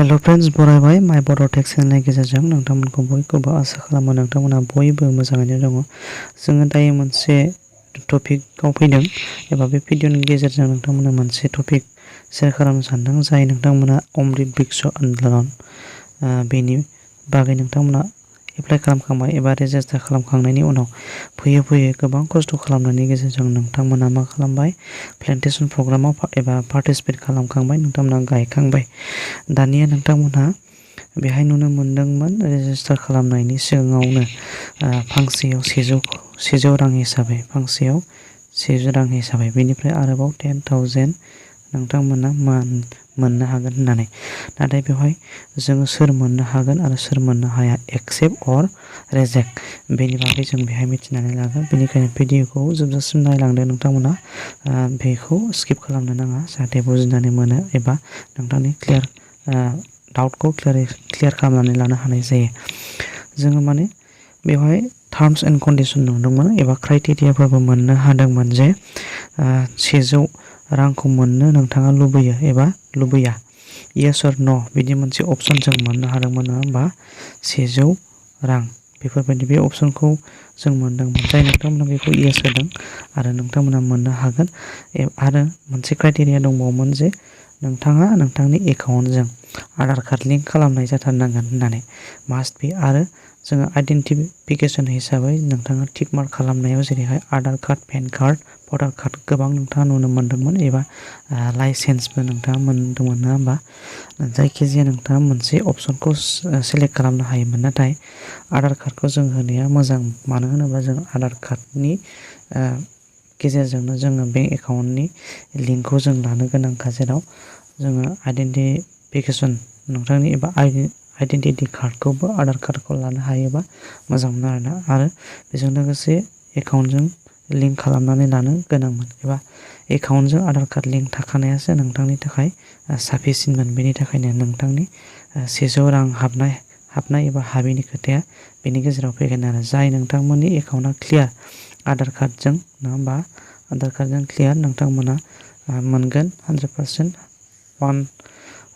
Hello friends, बरायबाय माय बर' tech चेनेलनि गेजेरजों नोंथांमोनखौ बयखौबो आसा खालामो नोंथांमोना बयबो मोजाङैनो दङ। जोङो दायो मोनसे टपिकआव फैदों एबा बे भिडिअनि गेजेरजों नोंथांमोना मोनसे टपिक शेयार खालामनो सानदों, जाय नोंथांमोना अमृत वृक्ष आन्दलन बेनि बागै नोंथांमोना एप्लाइ खालामखांबाय एबा रेजिस्टार खालामखांनायनि उनाव फैयै गोबां खस्थ' खालामनायनि गेजेरजों नोंथांमोना मा खालामबाय, प्लेन्टेसन प्रग्रामाव एबा पार्टिसिपेट खालामखांबाय, नोंथांमोना गायखांबाय। दानिया नोंथांमोनहा बेहाय नुनो मोनदोंमोन रेजिस्टार खालामनायनि सिगाङावनो फांसेयाव 100 रां हिसाबै बेनिफ्राय आरोबाव 10,000 नोंथांमोना मोननो हागोन होननानै। नाथाय बेवहाय जोङो सोर मोननो हागोन आरो सोर मोननो हाया, एक्सेप्ट अर रिजेक्ट, बेनि बागै जों बेहाय मिथिनानै लागोन। बेनिखायनो भिडिअखौ जोबजासिम नायलांदो नोंथांमोना, बेखौ स्किप खालामनो नाङा, जाहाथे बुजिनानै मोनो एबा नोंथांनि डाउटखौ क्लियार खालामनानै लानो हानाय जायो। जोङो माने बेवहाय टार्म्स एन्ड कन्डिसन नुदोंमोन एबा क्राइटेरियाफोरबो मोननो हादोंमोन जे 100 रांखौ मोननो नोंथाङा लुबैयो एबा लुबैया, येस अर न' बिदि मोनसे अपसन जों मोननो हादोंमोन, नङा होमबा? 100 रां बेफोरबायदि बे अपसनखौ जों मोनदोंमोन, जाय नोंथांमोना बेखौ येस होदों आरो नोंथांमोना मोननो हागोन। आरो मोनसे क्राइटेरिया दंबावोमोन जे नोंथाङा नोंथांनि एकाउन्टजों आधार कार्ड लिंक खालामनाय जाथारनांगोन होननानै, मास्ट बि। आरो जोङो आइडेन्टिफिकेसन हिसाबै नोंथाङा टिक मार्क खालामनायाव जेरैहाय आधार कार्ड, पेन कार्ड, भटार कार्ड गोबां नोंथाङा नुनो मोन्दोंमोन एबा लाइसेन्सबो नोंथाङा मोन्दोंमोन, नङा होमबा? जायखिजाया नोंथाङा मोनसे अपसनखौ सेलेक्ट खालामनो हायोमोन। नाथाय आधार कार्डखौ जों होनाया मोजां, मानो होनोब्ला जों आधार कार्डनि गेजेरजोंनो जोङो बेंक एकाउन्टनि लिंकखौ जों लानो गोनांखा, जेराव जोङो आइडेन्टिफिकेसन नोंथांनि एबा आइडेन्टिटि कार्डखौबो आधार कार्डखौ लानो हायोबा मोजां मोनो आरोना। आरो बेजों लोगोसे एकाउन्टजों लिंक खालामनानै लानो गोनांमोन एबा एकाउन्टजों आधार कार्ड लिंक थाखानायासो नोंथांनि थाखाय साफिसियेन्टमोन। बेनि थाखायनो नोंथांनि 100 रां हाबनाय एबा हाबैनि खोथाया बेनि गेजेराव फैगोन आरो। जाय नोंथांमोननि एकाउन्टआ क्लियार आधार कार्डजों, नङा होमबा? आधार कार्डजों क्लियार, नोंथांमोना मोनगोन 100%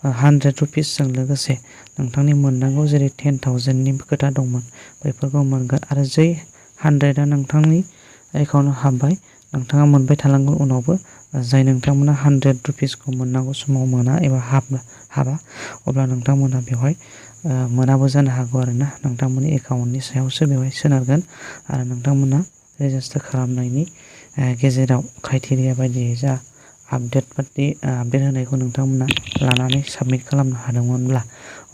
100 रुपिसजों लोगोसे नोंथांनि मोननांगौ जेरै 10,000नि खोथा दंमोन, बैफोरखौ मोनगोन। आरो जै 100आ नोंथांनि एकाउन्टआव हाबबाय, नोंथाङा मोनबाय थानांगौ उनावबो। जाय नोंथांमोना 100 रुपिसखौ मोननांगौ समाव मोना एबा हाबा, अब्ला नोंथांमोना बेवहाय मोनाबो जानो हागौ आरोना। नोंथांमोननि एकाउन्टनि सायावसो बेवहाय सोनारगोन। आरो नोंथांमोना रेजिस्टार खालामनायनि गेजेराव क्राइटेरिया बायदियै जा आपडेट होनायखौ नोंथांमोना लानानै साबमिट खालामनो हादोंमोनब्ला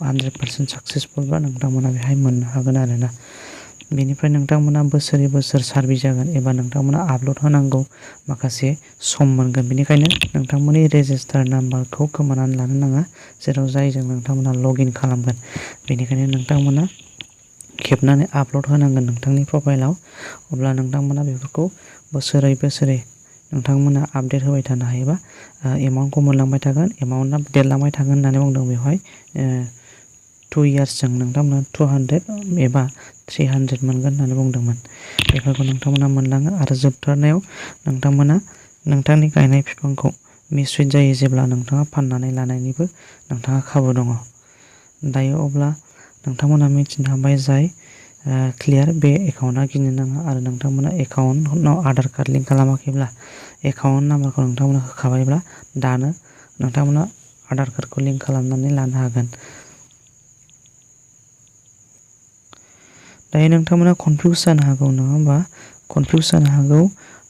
100% साक्सेसफुलबा नोंथांमोना बेहाय मोननो हागोन आरोना। बेनिफ्राय नोंथांमोना बोसोर सार्भे जागोन एबा नोंथांमोना आपल'ड होनांगौ माखासे सम मोनगोन। बेनिखायनो नोंथांमोननि रेजिस्टार नाम्बारखौ खोमानानै लानो नाङा, जेराव जायजों नोंथांमोना लगइन खालामगोन। बेनिखायनो नोंथांमोना खेबनानै आपल'ड होनांगोन नोंथांनि प्रफाइलाव। अब्ला नोंथांमोना बेफोरखौ बोसोरै नोंथांमोना आपडेट होबाय थानो हायोबा एमाउन्टखौ मोनलांबाय थागोन, एमाउन्टआ देरलांबाय थागोन होननानै बुंदों। बेवहाय 2 इयार्सजों नोंथांमोना 200 एबा 300 मोनगोन होननानै बुंदोंमोन। बेफोरखौ नोंथांमोना मोनलाङो। आरो जोबथारनायाव नोंथांमोना नोंथांनि गायनाय बिफांखौ मिसुइट जायो जेब्ला नोंथाङा फाननानै लानायनिबो नोंथाङा खाबु दङ। दायो अब्ला नोंथांमोना मिथिनो हाबाय, जाय क्लियार बे एकाउन्टआ गिनो नाङा। आरो नोंथांमोना एकाउन्टआव आधार कार्ड लिंक खालामाखैब्ला, एकाउन्ट नाम्बारखौ नोंथांमोना होखाबायब्ला, दानो नोंथांमोना आधार कार्डखौ लिंक खालामनानै लानो हागोन। दायो नोंथांमोना कनफिउज जानो हागौ, नङा होमबा? कनफिउज जानो हागौ,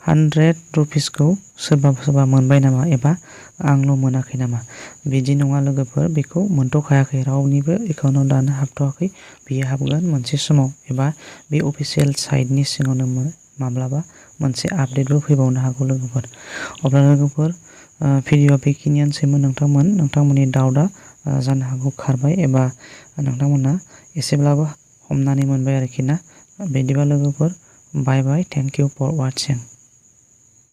100 रुपिसखौ सोरबा मोनबाय नामा एबा आंल' मोनाखै नामा? बिदि नङा लोगोफोर, बेखौ मोनथ'खायाखै, रावनिबो एकाउन्टआव दानो हाबथ'वाखै। बियो हाबगोन मोनसे समाव एबा बे अफिसियेल साइटनि सिङावनो माब्लाबा मोनसे आपडेटबो फैबावनो हागौ लोगोफोर। अब्ला लोगोफोर, भिडिअ'आ बेखिनियानोसैमोन। नोंथांमोननि डाउटआ जानो हागौ खारबाय एबा नोंथांमोना एसेब्लाबो हमनानै मोनबाय आरोखि ना। बिदिबा लोगोफोर, बाय बाय, थेंक इउ फर वाचिं।